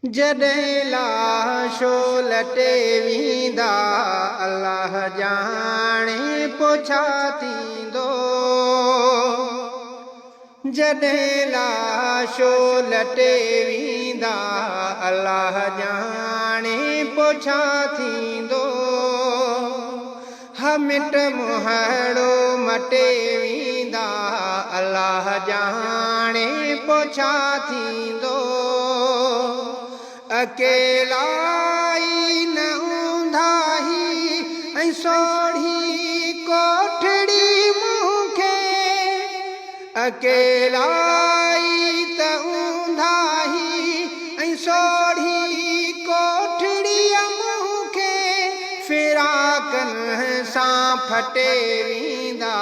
جڏهن لاشو لٽي ويندا الله ڄاڻي پوء ڇا ٿيندو. جڏهن لاشو لٽي ويندا الله ڄاڻي پوء ڇا ٿيندو. ها مٽ منهڙو مٽي ويندا الله ڄاڻي پوء ڇا ٿيندو. اڪيلائي نه اونداهي ۽ سوڙهي ڪوٺڙي مون کي. اڪيلائي ته اونداهي ۽ سوڙهي ڪوٺڙيء مون کي فراقن سان ڦٽي ويندا،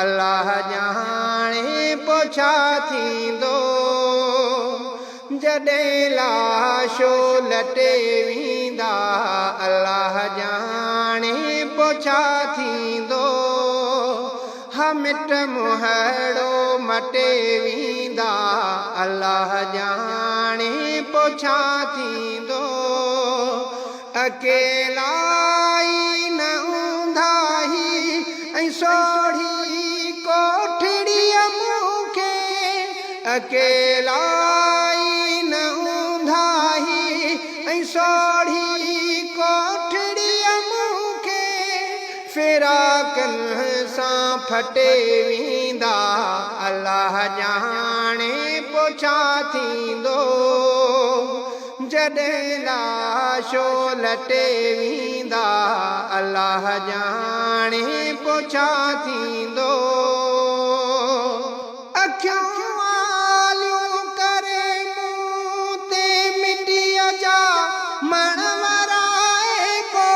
الله ڄاڻي پوء ڇا ٿيندو، جڏهن لاشو لٽي ويندا، الله ڄاڻي پوء ڇا ٿيندو. ها مٽ منهڙو مٽي ويندا، الله ڄاڻي پوء ڇا ٿيندو. اڪيلائي نه اونداهي ۽ سوڙهي ڪوٺڙيء مون کي. اڪيلائي نه اونداهي ۽ سوڙهي ڪوٺڙيء مون کي. فراقن سان ڦٽي ويندا، الله ڄاڻي پوء ڇا ٿيندو. جڏهن لاشو لٽي ويندا، الله ڄاڻي پوء ڇا ٿيندو. اکيون آليون ڪري مون تي مٽيء جا مڻ ورائي پو.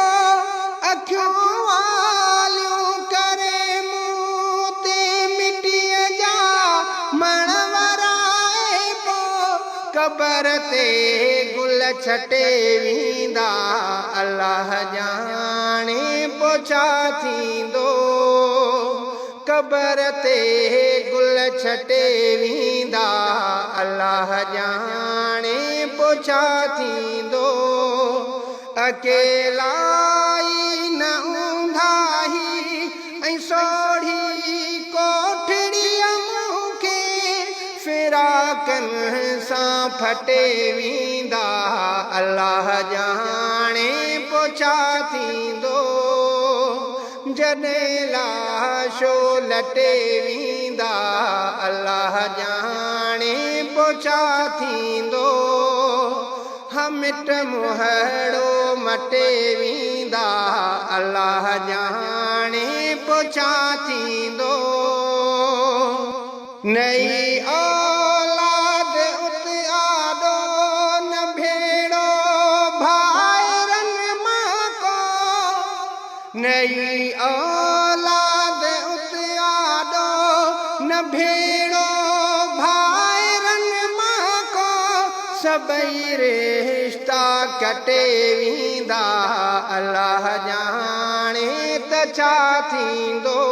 اکيون آليون ڪري مون تي مٽيء جا مڻ ورائي پو. قبر تي گل ڇٽي ويندا، الله ڄاڻي پو ڇا ٿيندو. قبر تي گل ڇٽي ويندا، الله ڄاڻي پوء ڇا ٿيندو. اڪيلائي نه اونداهي ۽ سوڙهي ڪوٺڙيء مون کي فراقن سان ڦٽي ويندا، الله ڄاڻي پوء ڇا ٿيندو. جڏهن لاشو لٽي ويندا، الله ڄاڻي پوء ڇا ٿيندو. ها مٽ منهڙو مٽي ويندا، الله ڄاڻي پوء ڇا ٿيندو. نئي اولاد ات آڏو نه ڀيڙو ڀائرن مان ڪو. نئي اولاد ات آڏو نه ڀيڙو ڀائرن مان ڪو. سڀئي رشتا ڪٽي ويندا، الله ڄاڻي ته ڇا ٿيندو.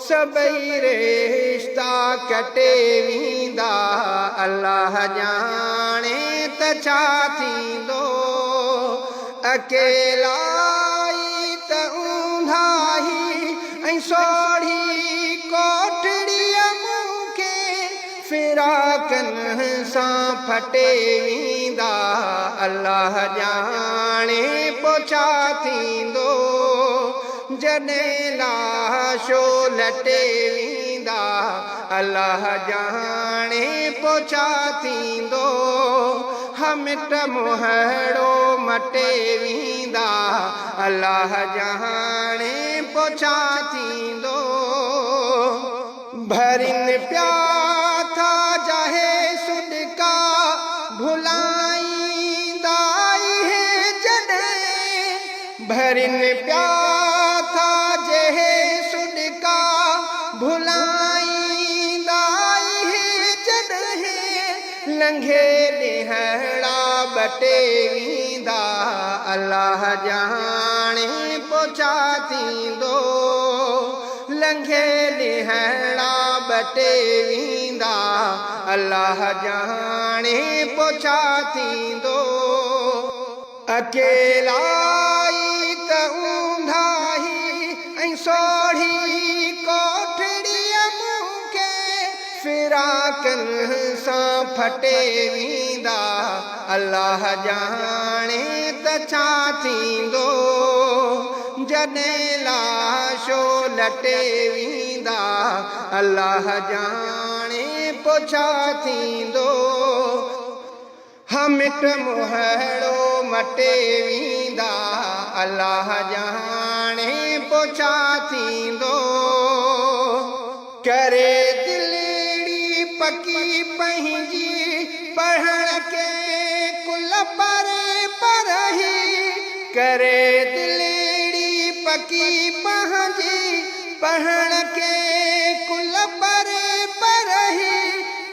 سڀئي رشتا ڪٽي ويندا، الله ڄاڻي ته ڇا ٿيندو. اڪيلائي ته اونداهي ۽ سوڙهي ڪوٺڙيء مون کي فراقن سان ڦٽي ويندا، الله ڄاڻي پوء ڇا ٿيندو. جڏهن لاشو لٽي ويندا، الله ڄاڻي پوء ڇا ٿيندو. ها مٽ منهڙو مٽي ويندا، الله ڄاڻي پوء ڇا ٿيندو. ڀرين پيا ٿا جاهي سڏڪا ڀلائيندا اهي جڏهن. ڀرين پيا ٿا جهي سڏڪا ڀلائيندا اهي جڏهن. لنگهي ڏينهڙا ٻٽي ويندا، الله ڄاڻي پوء ڇا ٿيندو. لنگهي ڏينهڙا ٻه ٽي ويندا، الله ڄاڻي پوء ڇا ٿيندو. اڪيلائي ته اونداهي ۽ سوڙهي ڪوٺڙيء مون کي فراقن سان ڦٽي ويندا، الله ڄاڻي ته ڇا ٿيندو، جڏهن لاشو لٽي ويندا، الله ڄاڻي پوء ڇا ٿيندو. همٽ منهڙو مٽي ويندا، الله ڄاڻي پوء ڇا ٿيندو. ڪري دلڙي پڪي پنهنجي، پڙهڻ ڪي ڪل پري پرهي. ڪري دلڙي پڪي پنهنجي، پڙهڻ ڪي ڪل پري پرهي.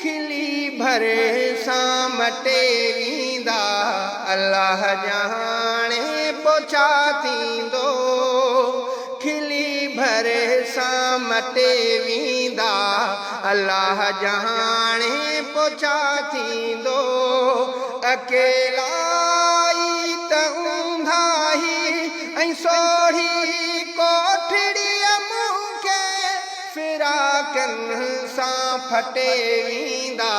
کلي ڀري سان مٽي ويندا، الله ڄاڻي پوء ڇا ٿيندو. کلي ڀري سان مٽي ويندا، الله ڄاڻي پوء ڇا ٿيندو. اڪيلائي ته اونداهي ۽ سوڙهي ڪوٺڙيء مون کي فراقن سان ڦٽي ويندا،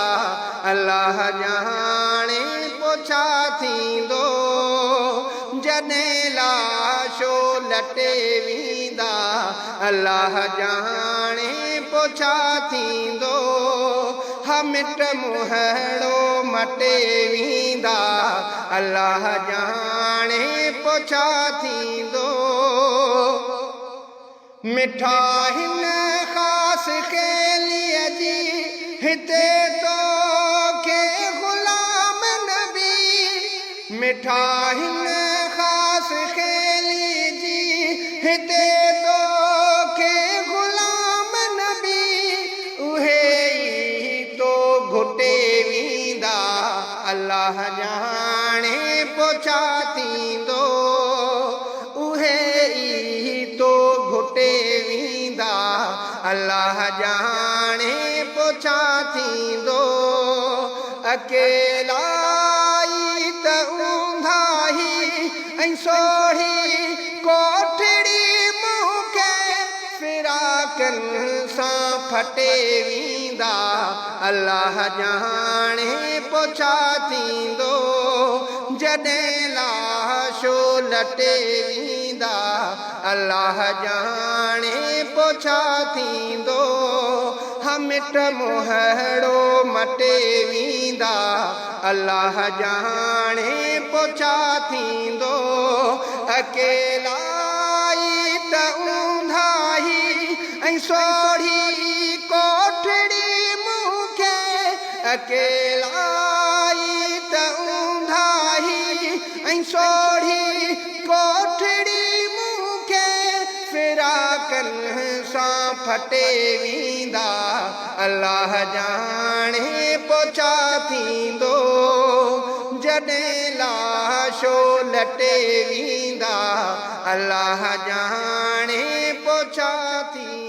الله ڄاڻي پوء ڇا ٿيندو. جڏهن لاشو لٽي ويندا، الله ڄاڻي پوء ڇا ٿيندو. ها مٽ منهڙو مٽي ويندا، الله ڄاڻي پوء ڇا ٿيندو. مٺا هن خاص خيليء جي، هتي توکي غلام نبي. مٺا هن خاص خيلي جي، هتي توکي غلام نبي. اهي ئي تو گهٽي ويندا، الله ڄاڻي پوء ڇا ٿيندو. اهي ئي تو گهٽي ويندا، الله ڄاڻي پوء ڇا ٿيندو. اڪيلائي ته اونداهي ۽ سوڙهي ڪوٺڙي مون کي فراقن سان ڦٽي ويندا، الله ڄاڻي پوء ڇا ٿيندو. جڏهن لاشو لٽي ويندا، الله ڄاڻي پوء ڇا ٿيندو. همٽ منهڙو مٽي ويندا، الله ڄاڻي پوء ڇا ٿيندو. اڪيلائي ته اونداهي ۽ سوڙهي ڪوٺڙي مون کي، اڪيلائي ته اونداهي ۽ سوڙهي ڪوٺڙي مون کي فراقن سان ڦٽي ويندا، الله ڄاڻي پوء ڇا ٿيندو. جڏهن لاشو لٽي ويندا، الله ڄاڻي پوء ڇا ٿيندو.